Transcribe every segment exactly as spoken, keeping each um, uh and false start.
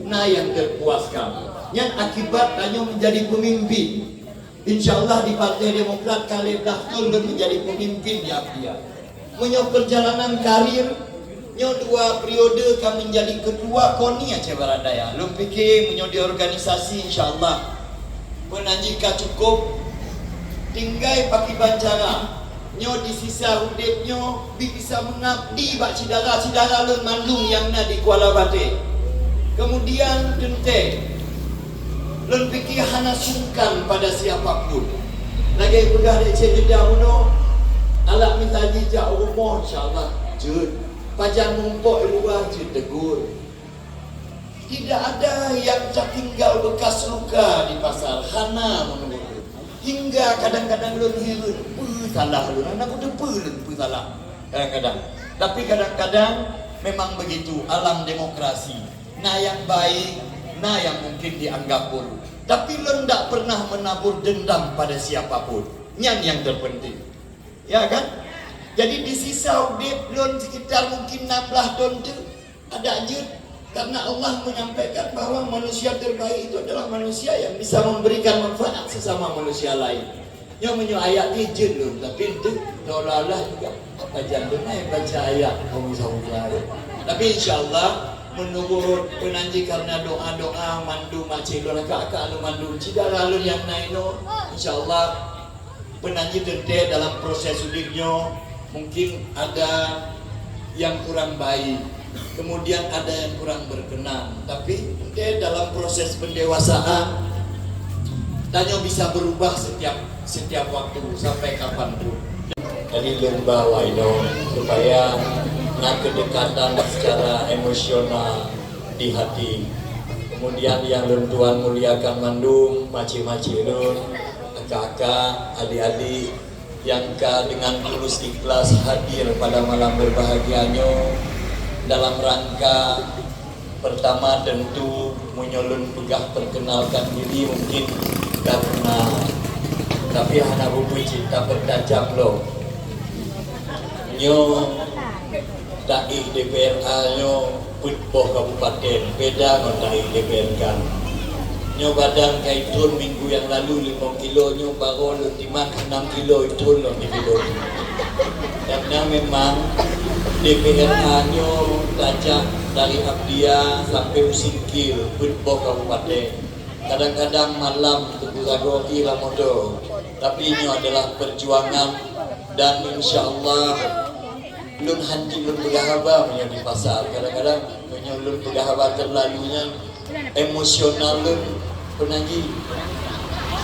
Na nyang teupuaskan. Nyan akibat tanyoe meunjadi peumimpin. Insya Allah di Partai Demokrat ka lhèe blah thôn lôn meunjadi peumimpin di Abdia. Meunyoe peurjalanan karir, nyoe dua periode ka meunjadi ketua koni Aceh Barat Daya. Lôn pike meunyoe di organisasi, insya Allah, peunanjih ka cukôp. Tinggai pakriban cara. Nyoe di sisa udép nyoe bi bisa meungabdi bak syedara-syedara lôn mandum nyang na di Kuala Baté. Keumudian teuntèe, lôn pike hana sungkan pada siapa pun. Lagèe peugah lé Cék Ida bunoe, alah mita jijak u rumoh, insya Allah jeuet. Pajan mumpok i luwa jeuet tegur. Tidak ada yang tertinggal bekas luka di pasar, hana meunurut. Hingga kadang-kadang lôn hireuen, peue salah lôn, hana kuteupeue lôn peue salah kadang-kadang. Tapi kadang-kadang memang begitu alam demokrasi. Na nyang baik, na nyang mungkin dianggap buruk. Tapi lôn ndak pernah menabur dendam pada siapa pun. Nyan nyang terpenting. Ya kan? Jadi di sisa udép lôn sekitar mungkin enam belas thôn tu, adak jeuet, karena Allah menyampaikan bahwa manusia terbaik itu adalah manusia yang bisa memberikan manfaat sesama manusia lain. Nyoe meunyoe ayat ni jeuet lôn, tapi tu seolah-olah juga pajan lôn ai baca ayat kaum Yahudi. Tapi insya Allah, menurut peunanjih karena doa-doa mandum makcik lôn, kakak-kakak lôn mandum, syedara lôn nyang na inoe, insya Allah, peunanjih teuntèe dalam proses udép nyoe mungkin ada yang kurang baik, kemudian ada yang kurang berkenan. Tapi teuntèe dalam proses pendewasaan, tanyoe bisa berubah setiap setiap waktu sampai kapan pun. Jadi lôn ba awak inoe supaya na kedekatan secara emosional di hati. Kemudian yang lôn tuan muliakan mandum, makcik-makcik lôn, kakak-kakak, adik-adik, nyang ka dengan tulus ikhlas hadir pada malam berbahagia nyoe dalam rangka pertama tentu meunyoe lôn peugah perkenalkan diri mungkin karena tapi hana bukui cit tapeurtajam lom. Nyoe taék D P R A nyoe peuet boh kabupaten, beda ngon taék D P R K. Nyoe badan ka ithon minggu nyang lalu limong kilo, nyoe barô lôn timat enam kilo ithon lom di kilo. Karena memang D P R A nyoe tajak dari Abdia sampai Usingkil, peuet boh kabupaten. Kadang-kadang malam Teungku Sagoe i lam moto. Tapi nyoe adalah perjuangan dan insya Allah lôn hanjeuet lôn peugah haba meunyoe di pasar. Kadang-kadang meunyoe lôn peugah haba terlalu nyan emosional lôn peunanjih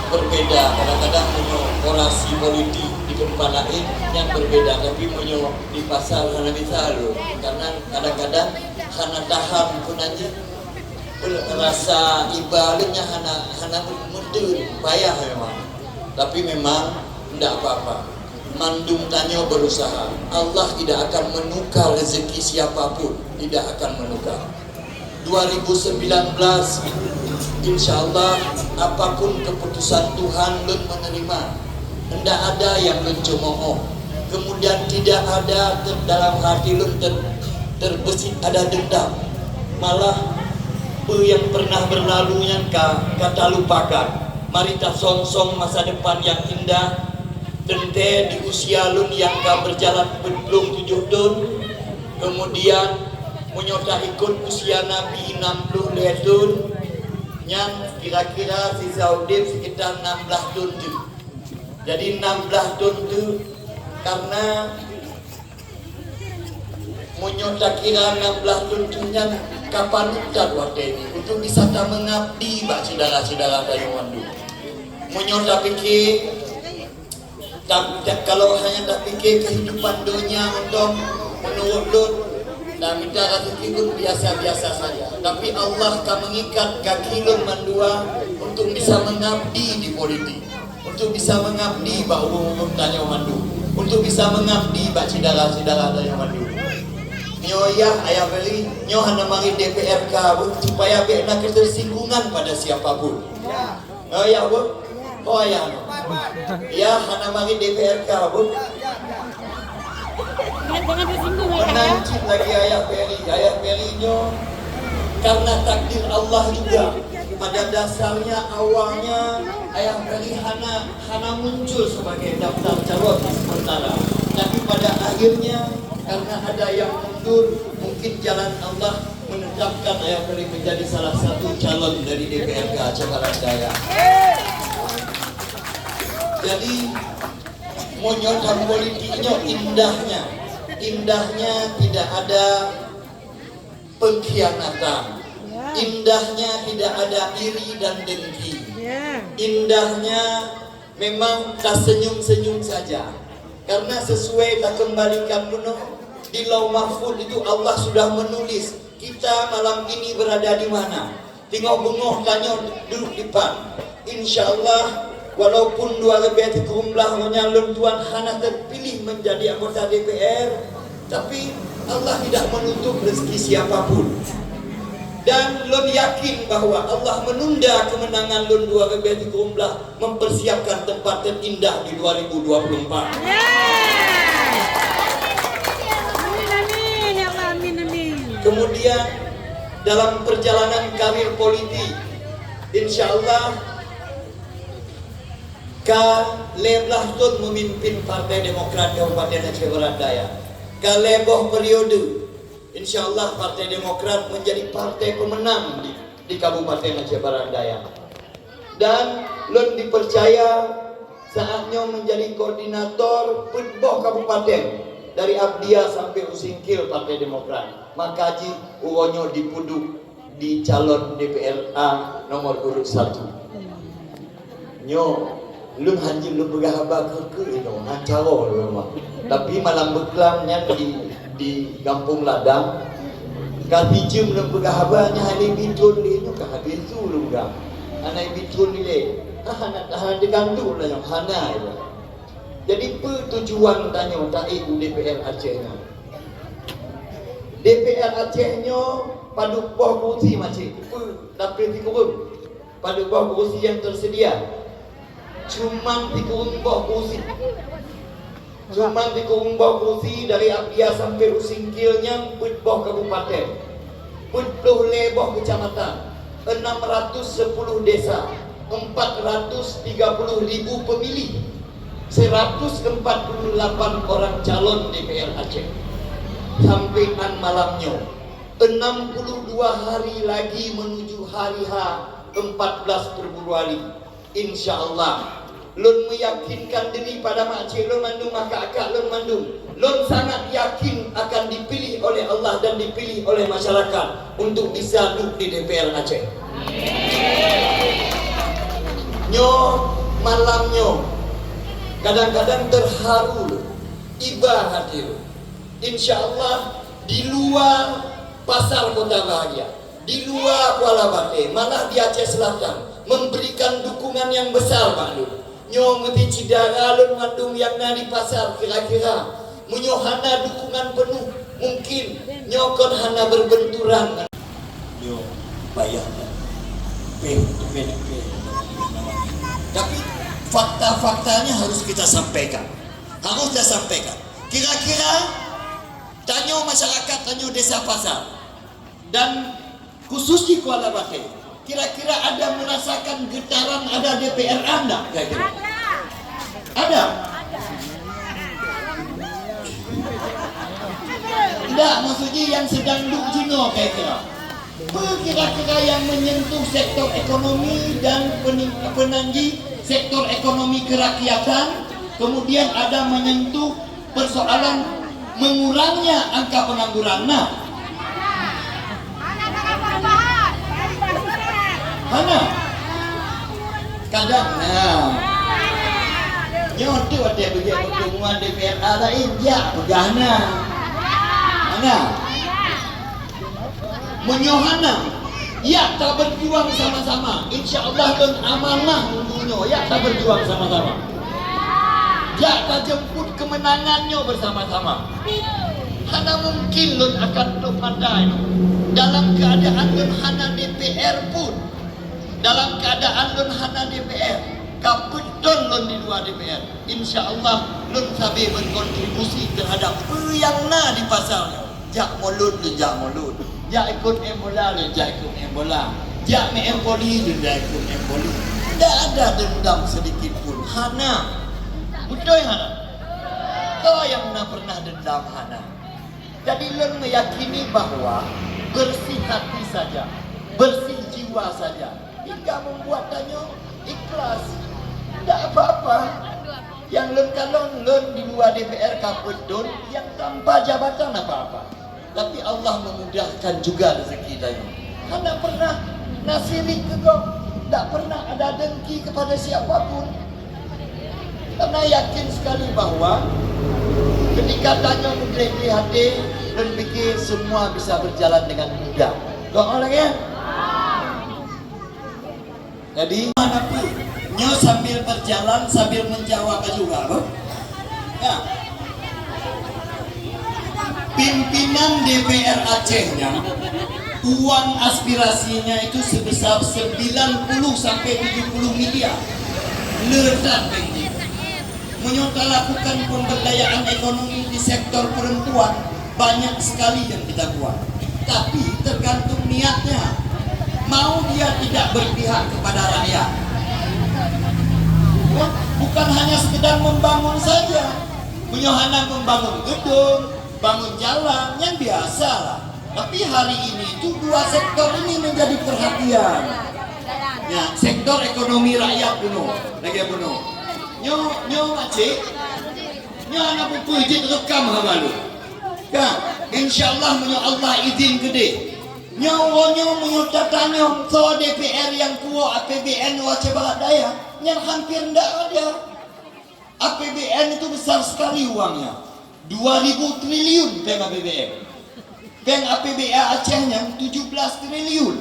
berbeda. Kadang-kadang meunyoe orasi politik di tempat lain nyan berbeda. Tapi meunyoe di pasar hana bisa lôn. Karena kadang-kadang hana tahan peunanjih rasa iba lôn nyan hana, hana meuteun, payah memang. Tapi memang ndak apa-apa. Mandum tanyoe berusaha. Allah tidak akan menukar rezeki siapa pun, tidak akan menukar. Dua ribu sembilan belas, insya Allah, apapun keputusan Tuhan, lôn menerima. Ndak ada nyang lôn cemooh. Kemudian tidak ada ter-, dalam hati lôn ter-, terbeusit ada dendam. Malah, peue nyang pernah berlalu nyan ka, ka talupakan. Mari tasong-song masa depan nyang indah. Teuntèe di usia lôn nyang ka berjalan peuet plôh tujoh thôn. Kemudian, meunyoe taikot usia Nabi enam plôh lhèe thôn, nyan kira-kira sisa udép sekitar enam blah thôn teuk. Jadi enam blah thôn teuk, karena meunyoe takira enam blah thôn teuk nyan ka paneuk that watèe nyoe untuk bisa tameungabdi bak syedara-syedara tanyoe mandum. Meunyoe tapike, ta-, ta-, kalau hanya tapike kehidupan donya mantong, meunurot lôn, na mita raseuki pun biasa-biasa saja. Tapi Allah ka mengikat kaki lôn mandua untuk bisa mengabdi di politik. Untuk bisa mengabdi bak ureueng-ureueng tanyoe mandum, untuk bisa mengabdi bak syedara-syedara tanyoe mandum. Nyoe yah, Ayah Ferry, nyoe hana marit D P R K beuh, supaya bèk na ketersinggungan pada siapa pun. Nyoe yah beuh, oh ayah. Yah hana marit D P R K beuh. Jangan, jangan tersinggung, Ayah, ya. Meunan cit lagi Ayah Ferry. Ayah Ferry nyoe Karena takdir Allah juga. Pada dasarnya, awalnya Ayah Ferry hana, hana muncul sebagai daftar calon sementara. Tapi pada akhirnya, karena ada yang mundur, mungkin jalan Allah menetapkan Ayah Ferry menjadi salah satu calon dari D P R K Aceh Barat Daya. Jadi, meunyoe politik nyoe indahnya, indahnya tidak ada pengkhianatan. Ya. Indahnya tidak ada iri dan dengki. Ya. Indahnya memang tersenyum-senyum saja. Karena sesuai takembalikan bunoe, di Lauh Mahfud itu Allah sudah menulis kita malam ini berada di mana. Teungoh beungoh tanyoe duek dipat. Insya Allah, walaupun dua ribèe sikureueng blah nyan lôn tuan hana terpilih menjadi anggota D P R, tapi Allah tidak menutup rezeki siapa pun. Dan lôn yakin bahwa Allah menunda kemenangan lôn dua ribèe sikureueng blah mempersiapkan tempat terindah di dua ribu dua puluh empat. Amin, amin, ya Allah, amin, amin. Kemudian, dalam perjalanan karir politik, insya Allah, ka lhèe blah thôn memimpin Partai Demokrat Kabupaten Aceh Barat Daya. Ka lhèe boh periode, insya Allah, Partai Demokrat menjadi partai pemenang di, di Kabupaten Aceh Barat Daya. Dan lôn dipercaya saat nyoe menjadi koordinator peuet boh kabupaten dari Abdia sampai Usingkil Partai Demokrat. Maka jih uroe nyoe dipeuduek di calon D P R A nomor urut satu. Nyoe, lôn hanjeuet lôn peugah haba keu-keu inoe, han caro lôn mah. Tapi malam beuklam nyan di, di Gampông Ladang, ka sijeuem lôn peugah haba nyan hana ibi thôn lé nyoe ka habéh su lôn peugah. Hana ibi thôn lé. Hana, hana teugantung lé nyoe, hana iba. Jadi, peue tujuan tanyoe taék u D P R Aceh nyoe? D P R Aceh nyoe padub boh kursi macet? Peue, dapet sikureueng? Padub boh kursi yang tersedia? Cuman sikureueng boh kursi. Cuman sikureueng boh kursi dari Abdia sampai Usingkil nyan peuet boh kabupaten. Peuet ploh lhèe boh kecamatan, enam ratus sepuluh desa, empat ratus tiga puluh ribu pemilih, seratus empat puluh delapan orang calon D P R Aceh. Sampai an malam nyoe, enam puluh dua hari lagi menuju hari H empat belas Februari. Insya Allah, lôn meyakinkan diri pada makcik lôn mandum, akak-akak lôn mandum. Lôn sangat yakin akan dipilih oleh Allah dan dipilih oleh masyarakat untuk bisa duek di D P R Aceh. Nyoe malam nyoe, kadang-kadang terharu lôn, iba hati lôn. Insya Allah, di luwa Pasar Kota Bahagia, di luwa Kuala Bate, malah di Aceh Selatan, memberikan dukungan yang besar bak lôn. Nyoe meuti syedara lôn mandum nyang na di pasar, kira-kira meunyoe hana dukungan penuh, mungkin nyoe kon hana berbenturan ngon nyoe payah. Tapi fakta-faktanya harus kita sampaikan. Harus saya sampaikan. Kira-kira tanyoe masyarakat tanyoe Desa Pasar dan khusus di Kuala Bate, kira-kira ada merasakan getaran ada D P R A ndak kira-kira? Ada? Ndak, maksudnya yang sedang duduk jinoe kira-kira. Peue kira-kira yang menyentuh sektor ekonomi dan pening-, peunanji sektor ekonomi kerakyatan, kemudian ada menyentuh persoalan mengurangnya angka pengangguran. Nah. Hana. Kadang, nah. Nyoe tu ada bejak pertemuan D P R A lain, jak peugah na. Hana. Meunyoe hana, yak taberjuang sama-sama. Insya Allah lôn amanah untuk nyoe, yak taberjuang sama-sama. Yak tajemput kemenangan nyoe bersama-sama. Hana mungkin lôn akan tutup mata nyoe. Dalam keadaan lôn hana D P R pun, dalam keadaan lôn hana D P R, ka peuet thon lôn di luwa D P R. Insya Allah lôn sabe berkontribusi terhadap peue nyang na di pasar nyoe. Jak mulod lôn jak mulod. Jak ikot main bola, lôn jak ikot main bola. Jak main voli, lôn jak ikot main voli. Tidak ada dendam sedikit pun. Hana. Beutôi hana? Toh nyang na pernah dendam? Hana. Jadi lôn meyakini bahwa bersih hati saja, bersih jiwa saja, hingga membuat tanyoe ikhlas. Tidak apa-apa. Nyang lôn kalon, lôn di luwa D P R ka peuet thon, nyang tanpa jabatan apa-apa. Tapi Allah memudahkan juga rezeki tanyoe. Hana pernah na sirik keu gob, tidak pernah ada dengki kepada siapa pun. Karena yakin sekali bahwa ketika tanyoe meugleh-gleh até, lôn pikir semua bisa berjalan dengan mudah. Doa lagi ya? Jadi, mana pun, nyoe sambil berjalan, sambil menjawab juga, loh. Ya. Pimpinan D P R Aceh nyan, uang aspirasinya itu sebesar sembilan puluh sampai tujuh puluh miliar. Le that péng jih. Meunyoe talakukan pemberdayaan ekonomi di sektor perempuan, banyak sekali yang kita buat. Tapi tergantung niatnya. Mau dia tidak berpihak kepada rakyat. Bukan hanya sekedar membangun saja. Meunyoe hana membangun gedung, bangun jalan, nyan biasa lah. Tapi hari ini itu dua sektor ini menjadi perhatian. Ya, sektor ekonomi rakyat bunoe, lagèe bunoe. Nyoe, nyoe makcik, nyoe hana peue-peue jeuet rekam haba lôn. Ka, insya Allah meunyoe Allah izin keudeh. Nyoe, nyoe meunyoe tatanyong soe D P R nyang puwoe A P B N u Aceh Barat Daya, nyan hampir ndak ada. A P B N itu besar sekali uangnya. Dua ribu triliun péng A P B N. Péng A P B A Aceh nyan tujuh belas triliun.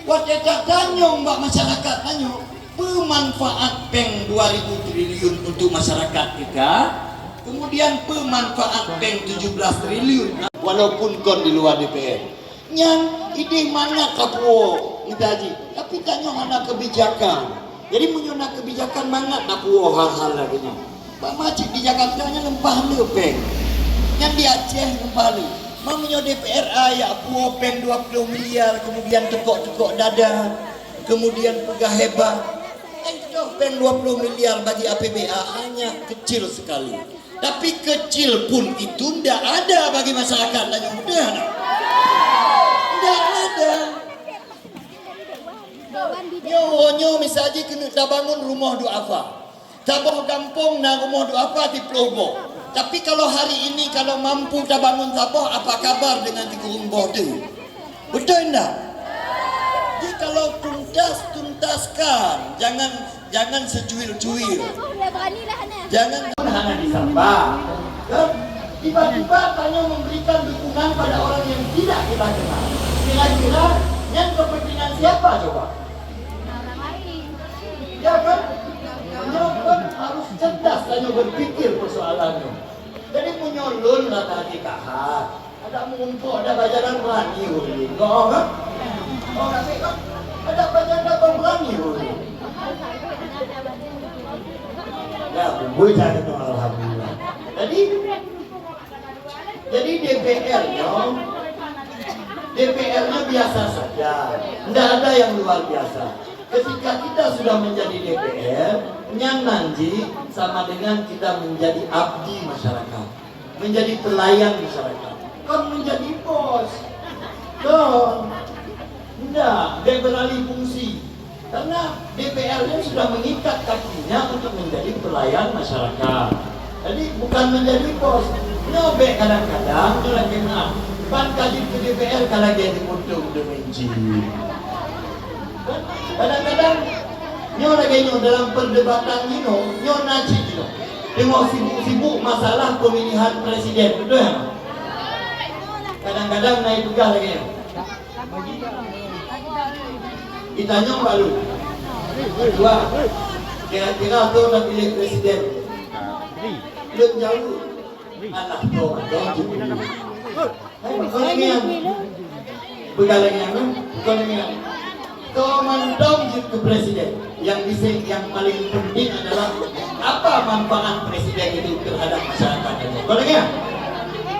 Watèe tatanyong bak masyarakat tanyoe, peue manfaat péng dua ribu triliun untuk masyarakat kita, kemudian peue manfaat péng tujuh belas triliun, walaupun kon di luwa D P R. Nyan idéh mangat ka puwoe mita jih, tapi tanyoe hana kebijakan. Jadi meunyoe na kebijakan mangat na puwoe hal-hal lagèe nyan. Bak makcik di Jakarta nyan leumpah le péng. Nyan di Aceh leumpah le. Ma meunyoe D P R A jak puwoe péng dua puluh miliar, kemudian teukok-teukok dada, kemudian peugah hebat. Eh, toh péng dua puluh miliar bagi A P B A hanya kecil sekali. Tapi kecil pun itu ndak ada bagi masyarakat tanyoe muda, nah. Ndak ada. Nyoe, nyoe misalnya keuneuk tabangun rumoh duafa. Saboh gampông na rumoh duafa siplôh boh. Tapi kalau hari ini kalau mampu tabangun saboh, apa kabar dengan sikureueng boh tu? Beutôi ndak? Jadi kalau tuntas, tuntaskan. Jangan, jangan secuil-cuil. Jangan hana disambah. Kan? Tiba-tiba tanyoe memberikan dukungan pada orang yang tidak kita kenal. Kira-kira nyan kepentingan siapa coba? Ya kan? Nyoe kan harus cerdas tanyoe berpikir persoalan nyoe. Jadi meunyoe lôn rata J K H, adak meurumpok, adak bajalan berani ulôn. Goh kan? Goh kan? Adak bajalan berani ulôn. Ya, kumpul saya tu, alhamdulillah. Jadi, jadi D P R nyoe, D P R nyoe biasa saja. Ndak ada yang luar biasa. Ketika kita sudah menjadi D P R, nyan nan jih sama dengan kita menjadi abdi masyarakat, menjadi pelayan masyarakat, kon menjadi bos. Kon. Ndak, bèk beralih fungsi. Karena D P R nyan sudah mengikat kakinya untuk menjadi pelayan masyarakat. Jadi, bukan menjadi bos. Nyoe bèk kadang-kadang, nyoe lagèe na. Ban ka jeuet keu D P R ka lagèe dipuntung deungon jih. Kadang-kadang, nyoe lagèe nyoe dalam perdebatan jinoe, nyoe na cit jinoe. Teungoh sibuk-sibuk masalah pemilihan presiden, beutôi hana? Kadang-kadang na ipeugah lagèe nyoe. Itanyong bak lôn. Dua. Kira-kira soe tapiléh presiden? Lôn jaweueb. Alah, soe mantong jeuet keu presiden. Hai, bukan lagèe nyan. Bukan lagèe nyan, kan? Bukan lagèe nyan. Soe mantong jeuet keu presiden. Yang bisa, yang paling penting adalah apa manfaat presiden itu terhadap masyarakat. Bukan lagèe nyan.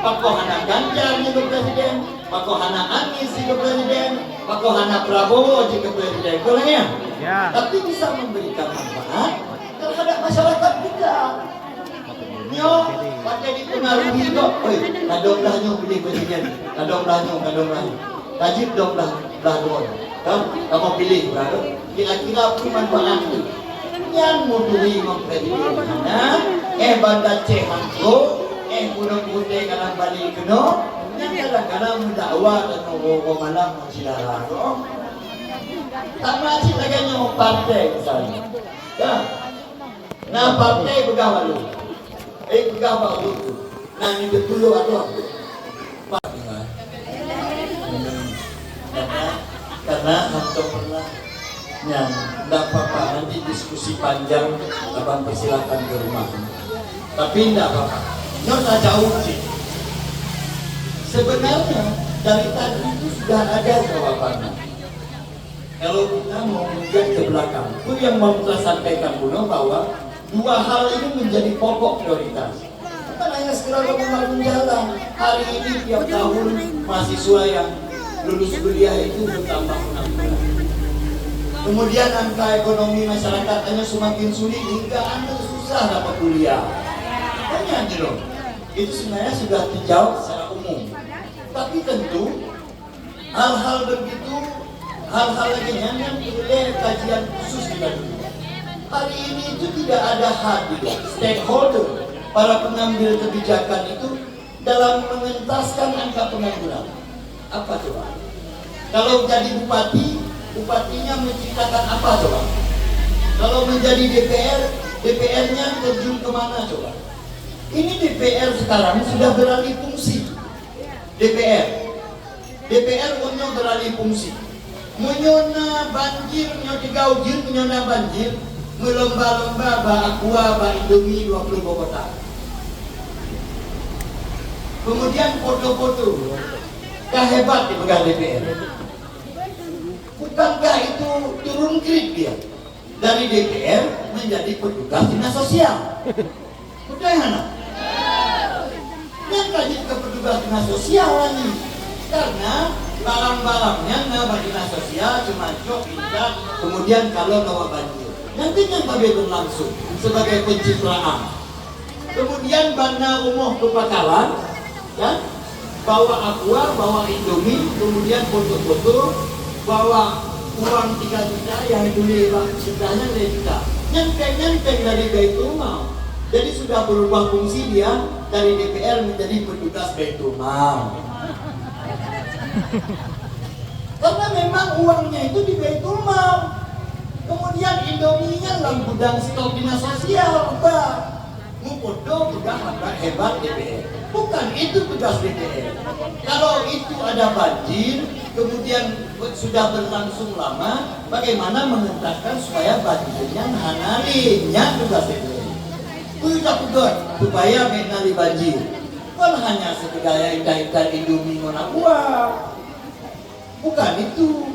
Pakon hana Ganjar jeuet keu presiden? Pakon hana Anies jeuet keu presiden, pakon hana Prabowo jeuet keu presiden, betul nggak ya? Ya. Tapi bisa memberikan manfaat terhadap masyarakat kita. Nyoe, pakai dipengaruhi kok. Oi, kadang dah nyoe pilih presiden, kadang dah nyoe, kadang dah nyoe. Tajib dong dah, dah dua. Kan? Kamu pilih, bro. Kira-kira peue manfaat tu? Nyan meuturi ngon presiden hana, eh, Banda Aceh hangko, eh, Gunong Putih kadang balik keunoe, nyan kadang-kadang meudakwa dan ngobrol malam ngon syedara tu. Sama cit lagèe nyoe partai misalnya. Dah. Nah, partai peugah baru. Eh, peugah baru tu. Nah, ni beutôi atau apa? Pak, dengar. Hmm. Karena, karena hantom pernah nyan, ndak apa-apa, nanti diskusi panjang, abang persilakan ke rumah. Tapi ndak apa-apa. Nyoe tajaweueb cit. Sebenarnya, dari tadi itu sudah ada jawabannya. Kalau kita mau melihat ke belakang, itu yang mau kita sampaikan dulu bahwa dua hal ini menjadi pokok prioritas. Bukan hanya sekedar membangun jalan. Hari ini tiap tahun mahasiswa yang lulus kuliah itu bertambah enam belas. Kemudian angka ekonomi masyarakatnya semakin sulit hingga anak susah dapat kuliah. Banyak gitu. Itu sebenarnya sudah dijawab secara umum. Tapi tentu hal-hal begitu, hal-hal lagèe nyan yang perlu kajian khusus kita dulu. Hari ini itu tidak ada hadir stakeholder, para pengambil kebijakan itu dalam mengentaskan angka pengangguran. Apa coba? Kalau jadi bupati, bupatinya menciptakan apa coba? Kalau menjadi D P R, D P R-nya terjun ke mana coba? Ini D P R sekarang sudah beralih fungsi. D P R. D P R uroe nyoe beralih fungsi. Meunyoe na banjir, nyoe tiga ujeuen, meunyoe na banjir, meulomba-lomba bak Aqua, bak Indomie dua puluh boh kotak. Kemudian foto-foto. Ka hebat dipeugah D P R. Bukankah itu turun grade dia? Dari D P R menjadi petugas dinas sosial. Betul hana? Nyan ka jeuet keu petugas dinas sosial lagi. Karena barang-barang nyan na bak dinas sosial, cuma cok, intat, kemudian kalau lawan banjir. Nanti nyan babé berlangsung sebagai pencitraan. Kemudian bak na rumoh kepakaran, kan? Bawa Aqua, bawa Indomie, kemudian foto-foto, bawa uang tiga juta yang ditulis bak sebelahnya lima juta. Nyan péng, nyan péng dari Baitul Mal. Jadi sudah berubah fungsi dia dari D P R menjadi petugas Baitul Mal. Karena memang uangnya itu di Baitul Mal. Kemudian Indomie-nya dalam gudang stok dinas sosial, Pak. Mupoto sudah hebat, hebat D P R. Bukan itu tugas D P R. Kalau itu ada banjir, kemudian sudah berlangsung lama, bagaimana mengentaskan supaya banjirnya hana lé? Nyan tugas D P R. Peugah-peugah supaya bèk na lé banjir. Bukan hanya sekedar intat-intat Indomie ngon Aqua. Bukan itu.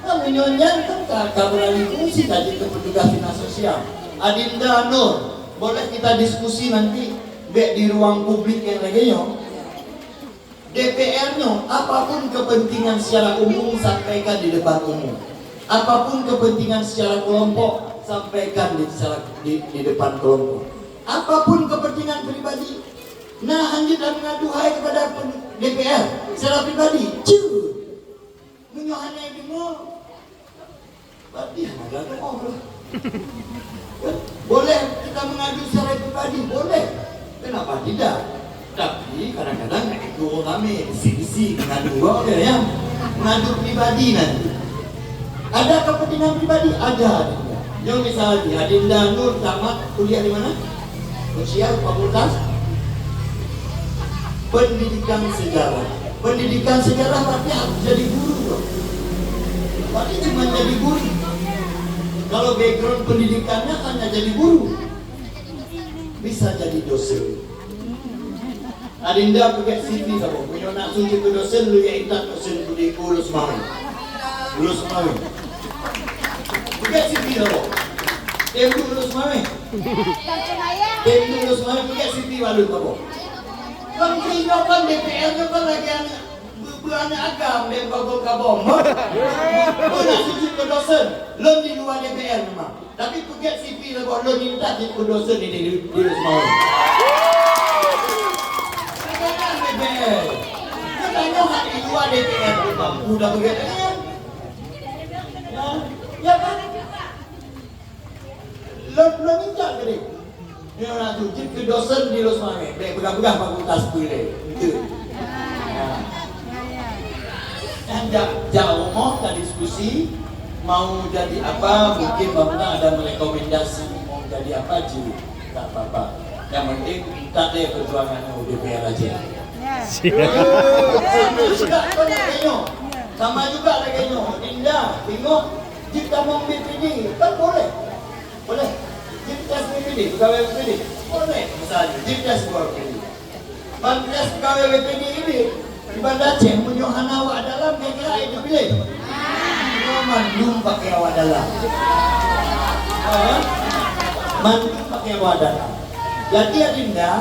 Nah, meunyoe nyan kan ka, ka beralih fungsi tadi ke petugas dinas sosial. Adinda Nur, boleh kita diskusi nanti bèk di ruang publik yang lagèe nyoe. D P R nyoe, apapun kepentingan secara umum, sampaikan di depan umum. Apapun kepentingan secara kelompok, sampaikan di, secara, di, di depan kelompok. Apapun kepentingan pribadi, nah, hana jeuet mengadu hai kepada pen-, D P R secara pribadi. Cue. Meunyoe hana deungoe, berarti hana gadoh lah. Boleh kita mengadu secara pribadi, boleh. Kenapa tidak? Tapi kadang-kadang nak ikut ramé, bisi-bisi mengadu, oke ya. Mengadu pribadi nanti. Ada kepentingan pribadi? Ada. Nyoe misalnya, Adinda Nur tamat kuliah di mana? Usia fakultas pendidikan sejarah. Pendidikan sejarah berarti harus jadi guru, loh. Berarti cuma jadi guru. Kalau background pendidikannya hanya jadi guru, bisa jadi dosen. Adinda peugèt C V saboh. Meunyoe nak sujut keu dosen, lôn jak intat dosen budi ku lôn seumawé. Lôn seumawé. Peugèt C V saboh. Tem duek lôn seumawé. Tem duek lôn seumawé, peugèt C V bak lôn saboh. Kan keu nyoe kan D P R nyoe kan lagèe aneuk. Aneuk agam dan kabong-kabong. Pernah sujud keu dosen, lôn di luwa D P R memang. Tapi peugét C P lagèe lôn ni tak jeuet keu dosen ni di, di Semarang. Kadang-kadang D P R. Katanya hak di luwa D P R tu mampu dah peugét dengan. Ya, ya kan? Lôn, lôn minta tadi. Nyoe na tu, jeuet keu dosen di Lhokseumawe, bèk peugah-peugah fakultas peue lé. Beutôi. Ha. Kan jak, jak rumoh ka diskusi, mau jadi apa, mungkin Bapak ada merekomendasi mau jadi apa, jeuet. Tak apa-apa. Yang penting, minta deh perjuangan U D P R aja. Ya. Eh, sama juga kan lagèe nyoe. Sama juga lagèe nyoe. Dinda, tengok, jeuet tamong B P D, kan boleh. Boleh. Jeuet tes B P D, pegawai B P D. Boleh. Misalnya, jeuet tes pegawai B P D. Ban tes pegawai B P D ini, di Banda Aceh, meunyoe hana awak dalam, kira-kira ai teupiléh. Nyoe mandum pakai awak dalam. Ha? Mandum pakai awak dalam. Jadi, adinda,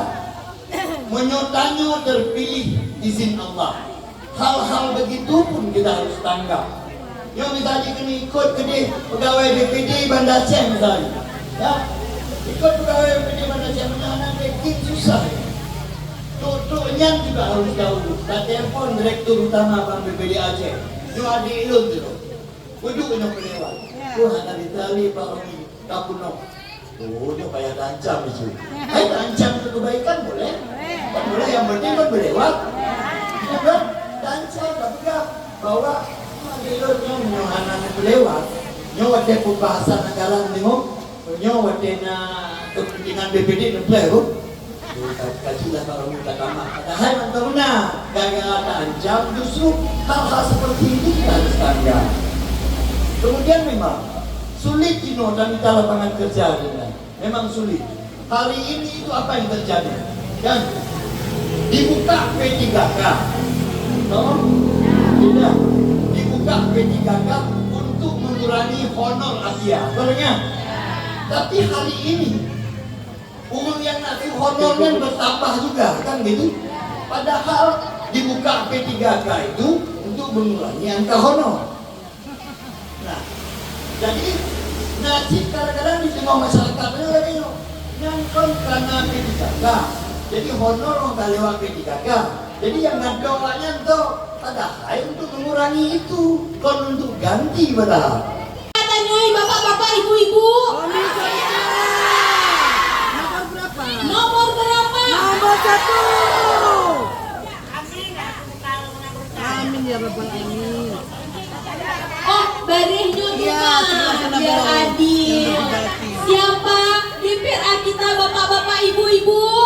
meunyoe tanyoe terpilih izin Allah, hal-hal begitu pun kita harus tanggap. Nyoe misalnya kena ikut keudeh pegawai B P D Banda Aceh misalnya. Ya, ikut pegawai B P D Banda Aceh, mana-mana bikin susah. Truk-truk nyan juga harus jauh. Ka telepon direktur utama Bank B P D Aceh. Nyoe adik lôn tu. Uduk nyoe peulewat. Ya. Tuh, hana ditali Pak Romi. Ka peunoh. Oh, nyoe payah taancam itu. Hai, taancam keu kebaikan boleh. Boleh. Kan boleh, yang penting kan berlewat. Ya kan? Taancam, tapi kan bahwa adik lôn nyoe, nyoe hana peulewat. Nyoe watèe pembahasan anggaran nyoe, nyoe watèe na kepentingan B P D neupreh, Bu. Ka, ka jeulaih baru minta tamah. Padahai mantong na, gara-gara taancam, justru hal-hal seperti ini kita harus tanggap. Kemudian memang sulit jinoe tamita lapangan kerja, Dinda. Memang sulit. Hari ini itu apa yang terjadi? Kan? Dibuka P tiga K. Toh? Tidak. Dibuka P tiga K untuk mengurangi honor akhir. Betul nggak? Tapi hari ini, ureueng nyang na su honor nyan bertambah juga, kan gitu? Padahal dibuka P tiga K itu untuk mengurangi angka honor. Nah, jadi, na cit kadang-kadang di tengah masyarakat nyoe lagèe nyoe. Nyan kon karena P tiga K. Jadi honor ka lewat P tiga K. Jadi nyang gantoe awaknyan toh, padahai untuk mengurangi itu, kon untuk ganti padahai. Tanyoi bapak-bapak, ibu-ibu. Nomor berapa? Nomor berapa? Nomor satu. Amin ya rabbal alamin. Oh, baréh nyoe dua, biar adil. Siapa? D P R kita, bapak-bapak, ibu-ibu.